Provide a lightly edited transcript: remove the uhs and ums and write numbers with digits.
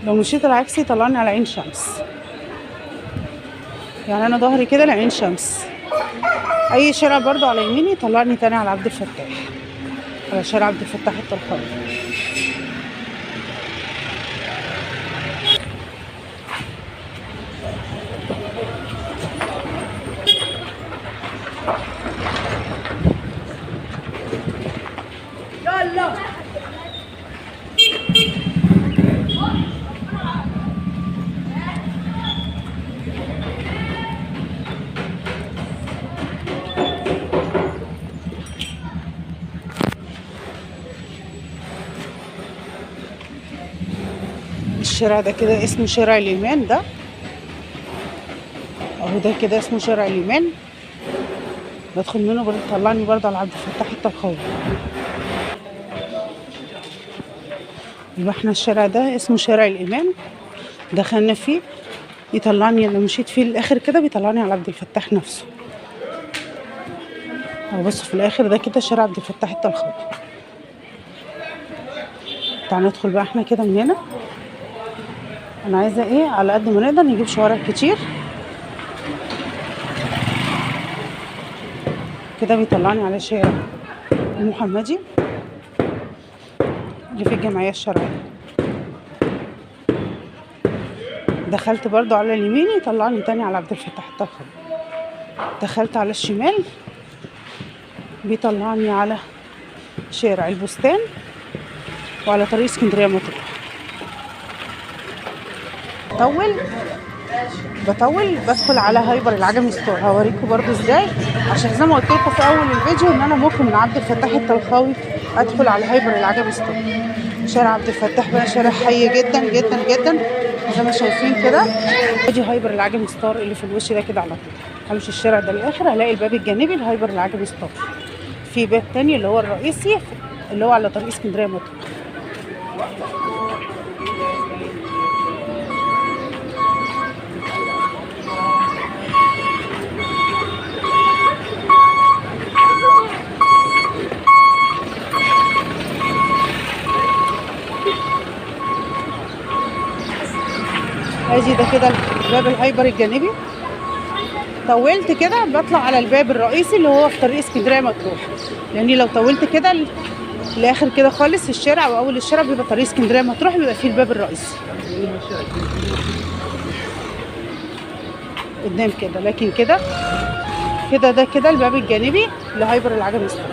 لو مشيت العكسي طلعني على عين شمس، يعني انا ظهري كده لعين شمس. اي شارع برضو على يميني طلعني تاني على عبد الفتاح، على شارع عبد الفتاح الطلخاوي. الشارع ده كده اسمه شارع اليمان، ده اهو ده كده اسمه شارع اليمان. بدخل منه برضه طلعني برضه على عبد الفتاح الطلخاوي. يبقى احنا الشارع ده اسمه شارع الإمام، دخلنا فيه يطلعني، لو مشيت فيه للآخر كده بيطلعني على عبد الفتاح نفسه. اهو بصوا في الآخر ده كده شارع عبد الفتاح الطلخاوي. تعالوا ندخل بقى احنا كده من هنا. انا عايزه ايه على قد ما نقدر نجيب شوارع كتير كده. بيطلعني على شارع المحمدي اللي في الجمعية الشرعية. دخلت برضو على اليمين يطلعني تاني على عبد الفتاح الطلخاوي. دخلت على الشمال بيطلعني على شارع البستان وعلى طريق اسكندرية مطروح. بطول بدخل على هايبر العجمي ستور. هوريكم برضو ازاي، عشان زي ما قلت لكم في اول الفيديو ان انا ممكن من عبد الفتاح الطلخاوي ادخل على هايبر العجمي ستور. شارع عبد الفتاح بقى شارع حي جدا جدا جدا زي ما شايفين كده. ادي هايبر العجمي ستور اللي في الوش ده كده على طول. همشي الشارع ده للاخر هلاقي الباب الجانبي لهايبر العجمي ستور. في باب تاني اللي هو الرئيسي اللي هو على طريق اسكندرية مطروح. ادي ده كده باب الهايبر الجانبي. طولت كده بطلع على الباب الرئيسي اللي هو في طريق اسكندرية مطروح، لاني لو طولت كده لاخر كده خالص الشارع واول الشارع بيبقى طريق اسكندرية مطروح، بيبقى فيه الباب الرئيسي قدام كده. لكن كده كده ده كده الباب الجانبي لهايبر العجمي ستور.